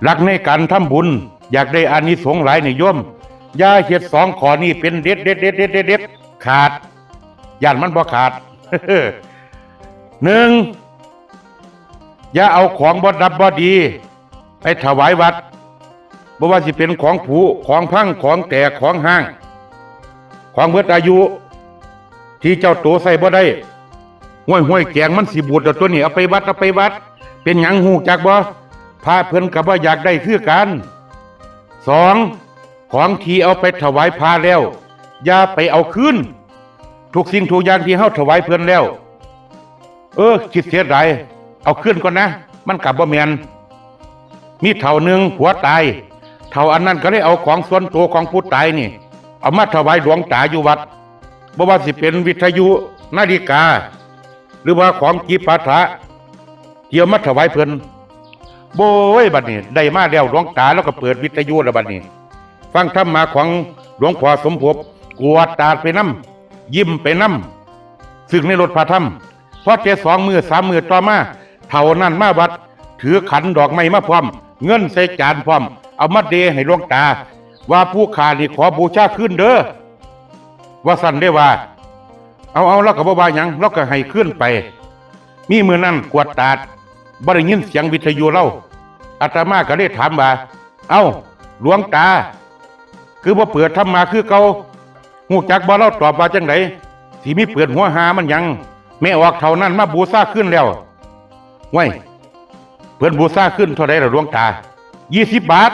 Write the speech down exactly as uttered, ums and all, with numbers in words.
หลักในการทำบุญ อยากได้อานิสงส์หลายนี่โยม อย่าเฮ็ดสองข้อนี้เป็นเด็ดเด็ดเด็ดเด็ดเด็ดเด็ดขาด ย่านมันบ่ขาด หนึ่ง อย่าเอาของบ่ดับบ่ดี ไปถวายวัด บ่ว่าสิเป็นของผุ ของพัง ของแตก ของฮ้าง ของเบิดอายุ ที่เจ้าโตใช้บ่ได้ ห้วยห้วยแกงมันสิบูดแล้วตัวนี้ เอาไปวัด เอาไปวัด เป็นหยังฮู้จักบ่ พระเพิ่นก็บ่อยากได้คือกัน สอง ของที่เอาไปถวายพระแล้ว อย่าไปเอาคืน ทุกสิ่งทุกอย่างที่เฮาถวายเพิ่นแล้ว เออ คิดเสียดาย เอาคืนก่อนนะ มันก็บ่แม่น มีเฒ่าหนึ่งผัวตาย เฒ่าอันนั้นก็เลยเอาของส่วนตัวของผู้ตายนี่ เอามาถวายหลวงตาอยู่วัด บ่ว่าสิเป็นวิทยุ นาฬิกา หรือว่าของจิปาถะ ที่เอามาถวายเพิ่น โบ้ย บัดนี้ได้มาแล้ว หลวงตาแล้วก็เปิดวิทยุแล้วบัดนี้ ฟังธรรมะของหลวงพ่อสมภพ กวาดตาดไปนำ ยิ้มไปนำ ซึ่งในรถพระธรรม พอแต่สองมื้อสามมื้อต่อมา เฒ่านั้นมาวัด ถือขันดอกไม้มาพร้อม เงินใส่จานพร้อม เอามาเดให้หลวงตา ว่าผู้ข้านี่ขอบูชาคืนเด้อ ว่าซั่นเด้ว่า เอา เอา เราก็บ่ว่าหยัง เราก็ให้คืนไป มีมื้อนั้นกวาดตาด บ่ได้ยินเสียงวิทยุเรา อาตมาก็เลยถามว่า เอ้า หลวงตา คือบ่เปิดธรรมะคือเก่า ฮู้จักบ่ ลาวตอบว่าจั่งใด สิมีเปิดหัวห่ามันหยัง แม่ออกเฒ่านั้นมาบูชาคืนแล้ว ห้วย เพิ่นบูชาคืนเท่าใดล่ะหลวงตา ยี่สิบบาท